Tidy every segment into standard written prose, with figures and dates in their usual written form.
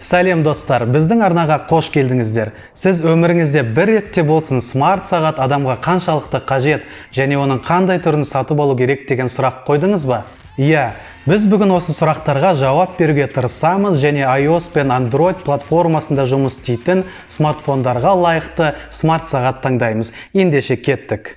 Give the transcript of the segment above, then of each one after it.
Сәлем, достар! Біздің арнаға қош келдіңіздер. Сіз өміріңізде бір ретте болсын смарт сағат адамға қаншалықты қажет және оның қандай түрін сатып алу керек деген сұрақ қойдыңыз ба? Иә, біз бүгін осы сұрақтарға жауап беруге тырысамыз және iOS пен Android платформасында жұмыс істейтін смартфондарға лайықты смарт сағат таңдаймыз. Ендеше кеттік.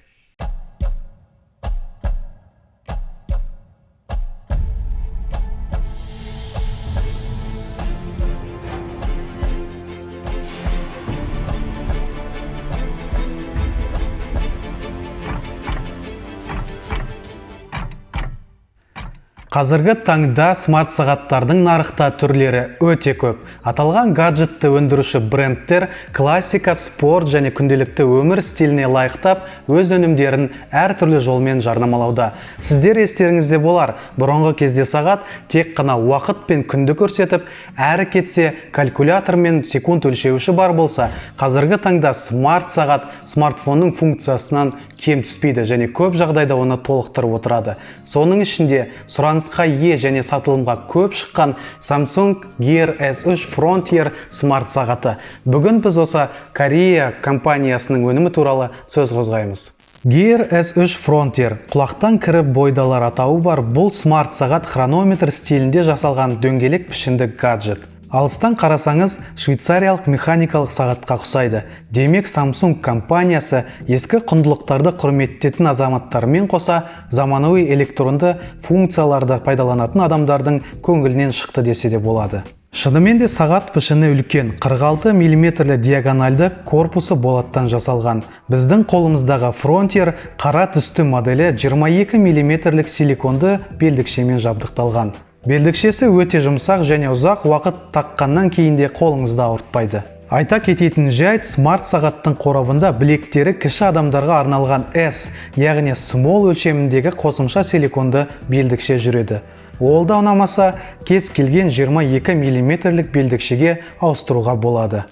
Қазіргі таңда смарт сағаттардың нарықта түрлері өте көп. Аталған гаджетті өндіруші брендтер классика, спорт және күнделікті өмір стиліне лайықтап, өз өнімдерін әртүрлі жолмен жарнамалауда. Сіздер естеріңізде болар, бұрынғы кезде сағат тек қана уақыт пен күнді көрсетіп, әрі кетсе калькулятор мен секунд өлшеуіші бар болса, қазіргі таңда смарт сағат смартфонның функциясынан кем түспейді және көп жағдайда оны толықтырып отырады. Соның ішінде сұранысқа ие және сатылымға көп шыққан Samsung Gear S3 Frontier смарт сағаты. Бүгін біз осы Корея компаниясының өнімі туралы сөз қозғаймыз. Gear S3 Frontier құлақтан кіріп бойдалар атауы бар бұл смарт сағат хронометр стилінде жасалған дөңгелек пішінді гаджет. Алыстан қарасаңыз, швейцариялық механикалық сағатқа ұқсайды. Демек, Samsung компаниясы ескі құндылықтарды құрметтетін азаматтармен қоса заманауи электронды функцияларды пайдаланатын адамдардың көңілінен шықты десе де болады. Шынымен де, сағат пішіні үлкен, 46 мм диагональды корпусы болаттан жасалған. Біздің қолымыздағы Frontier қара түсті моделі 22 мм силиконды белдікшемен жабдықталған. Белдікшесі өте жұмсақ және ұзақ уақыт таққаннан кейін де қолыңызды ауыртпайды. Айта кететін жайт, смарт сағаттың қорабында білектері кіші адамдарға арналған S, яғни small өлшеміндегі қосымша силиконды белдікше жүреді. Ол да ұнамаса, кез келген 22 мм белдікшеге ауыстыруға болады.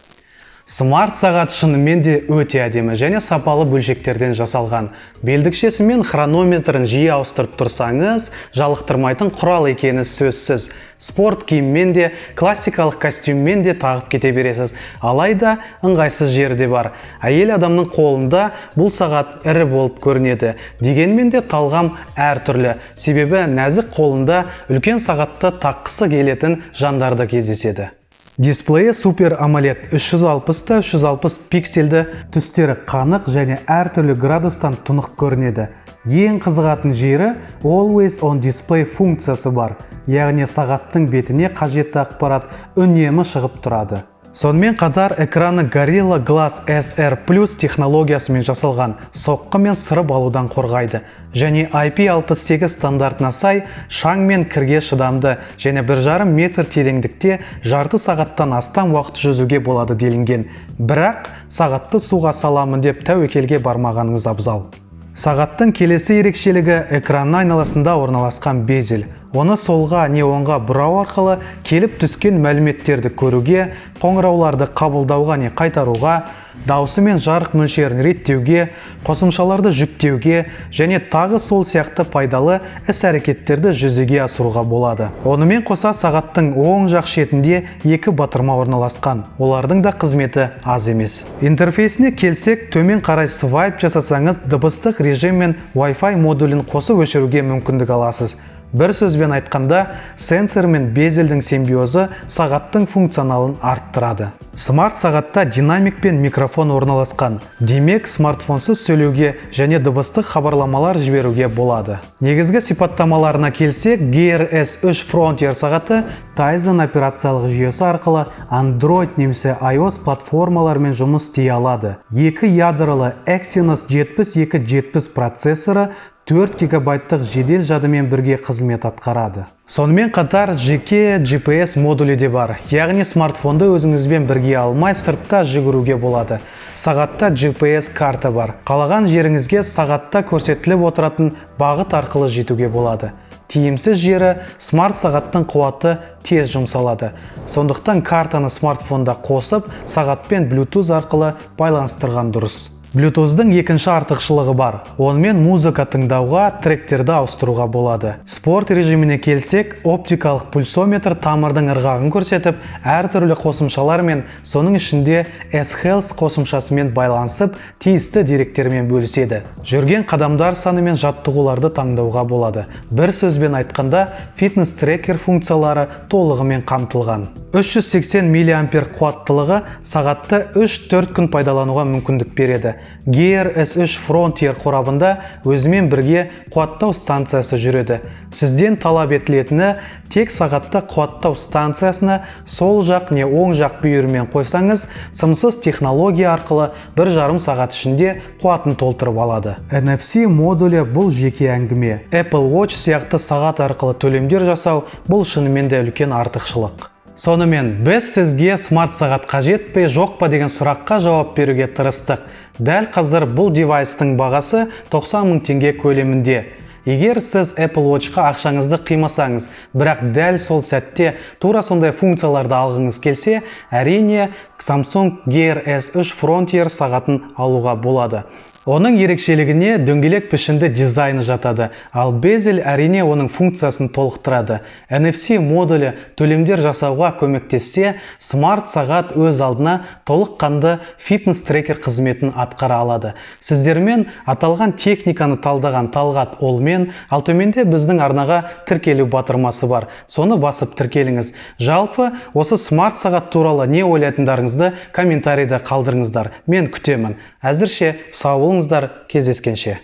Смарт сағат шынымен де өте әдемі және сапалы бөлшектерден жасалған. Белдікшесі мен хронометрін жиі ауыстырып тұрсаңыз, жалықтырмайтын құрал екені сөзсіз. Спорт киіммен де, классикалық костюммен де тағып кете бересіз. Алайда ыңғайсыз жері де бар. Әйел адамның қолында бұл сағат ірі болып көрінеді. Дегенмен де талғам әртүрлі. Себебі нәзік қолында үлкен сағатты таққысы келетін жандар да кездеседі. Дисплейі Super AMOLED 360 та 360 пиксельді, түстері қанық және әртүрлі градустан тұнық көрінеді. Ең қызығатын жері, Always on Display функциясы бар, яғни сағаттың бетіне қажетті ақпарат үнемі шығып тұрады. Сонымен қатар экраны Gorilla Glass SR Plus технологиясымен жасалған, соққы мен сырып алудан қорғайды және IP68 стандартына сай шаң мен кірге шыдамды және 1,5 метр тереңдікте жарты сағаттан астам уақыт жүзуге болады делінген. Бірақ сағатты суға саламын деп тәуекелге бармағаныңыз абзал. Сағаттың келесі ерекшелігі – экранның айналасында орналасқан безель. Оны солға не оңға бұрау арқылы келіп түскен мәліметтерді көруге, қоңырауларды қабылдауға не қайтаруға, дауысы мен жарық мөлшерін реттеуге, қосымшаларды жүктеуге және тағы сол сияқты пайдалы іс-әрекеттерді жүзеге асыруға болады. Онымен қоса сағаттың оң жақ шетінде екі батырма орналасқан. Олардың да қызметі аз емес. Интерфейсіне келсек, төмен қарай свайп жасасаңыз, дыбыстық режим мен Wi-Fi модулін қосып өшіруге мүмкіндік аласыз. Бір сөзбен айтқанда, сенсор мен безелдің симбиозы сағаттың функционалын арттырады. Смарт сағатта динамик пен микрофон орналасқан. Демек, смартфонсыз сөйлеуге және дыбыстық хабарламалар жіберуге болады. Негізгі сипаттамаларына келсек, Gear S3 Frontier сағаты Tizen операциялық жүйесі арқылы Android немесе iOS платформаларымен жұмыс істей алады. Екі ядролы Exynos 7270 процессоры 4 гигабайттық жедел жадымен бірге қызмет атқарады. Сонымен қатар жеке GPS модулі де бар, яғни смартфонды өзіңізбен бірге алмай, сыртта жүгіруге болады. Сағатта GPS карта бар. Қалаған жеріңізге сағатта көрсетіліп отыратын бағыт арқылы жетуге болады. Тиімсіз жері, смарт сағаттың қуаты тез жұмсалады. Сондықтан картаны смартфонда қосып, сағатпен Bluetooth арқылы байланыстырған дұрыс. Bluetooth-дың екінші артықшылығы бар. Онымен музыка тыңдауға, тректерді ауыстыруға болады. Спорт режиміне келсек, оптикалық пульсометр тамырдың ырғағын көрсетіп, әртүрлі қосымшалармен, соның ішінде S-Health қосымшасымен байланысып, тиісті деректермен бөліседі. Жүрген қадамдар саны мен жаттығуларды таңдауға болады. Бір сөзбен айтқанда, фитнес трекер функциялары толығымен қамтылған. 380 мА қуаттылығы сағатты 3-4 күн пайдалануға мүмкіндік береді. Gear S3 Frontier қорабында өзімен бірге қуаттау станциясы жүреді. Сізден талап етілетіні тек сағатты қуаттау станциясына сол жақ не оң жақ бүйірімен қойсаңыз, сымсыз технология арқылы 1,5 сағат ішінде қуатын толтырып алады. NFC модулі — бұл жеке әңгіме. Apple Watch сияқты сағат арқылы төлемдер жасау — бұл шынымен де үлкен артықшылық. Сонымен, біз сізге смарт сағат қажет пе, жоқ па деген сұраққа жауап беруге тырыстық. Дәл қазір бұл девайстың бағасы 90 мың теңге көлемінде. Егер сіз Apple Watchқа ақшаңызды қимасаңыз, бірақ дәл сол сәтте тура сондай функцияларды алғыңыз келсе, әрине, Samsung Gear S3 Frontier сағатын алуға болады. Оның ерекшелігіне дөңгелек пішінді дизайны жатады, ал безель, әрине, оның функциясын толықтырады. NFC модулі төлемдер жасауға көмектессе, смарт сағат өз алдына толыққанды фитнес трекер қызметін атқара алады. Сіздермен аталған техниканы талдаған Талғат Олмен. Ал төменде біздің арнаға тіркелу батырмасы бар, соны басып тіркеліңіз. Жалпы, осы смарт сағат туралы не ойлайтындарыңызды комментарийде қалдырыңыздар, мен күтемін. Әзірше сау болыңыздар, кездескенше.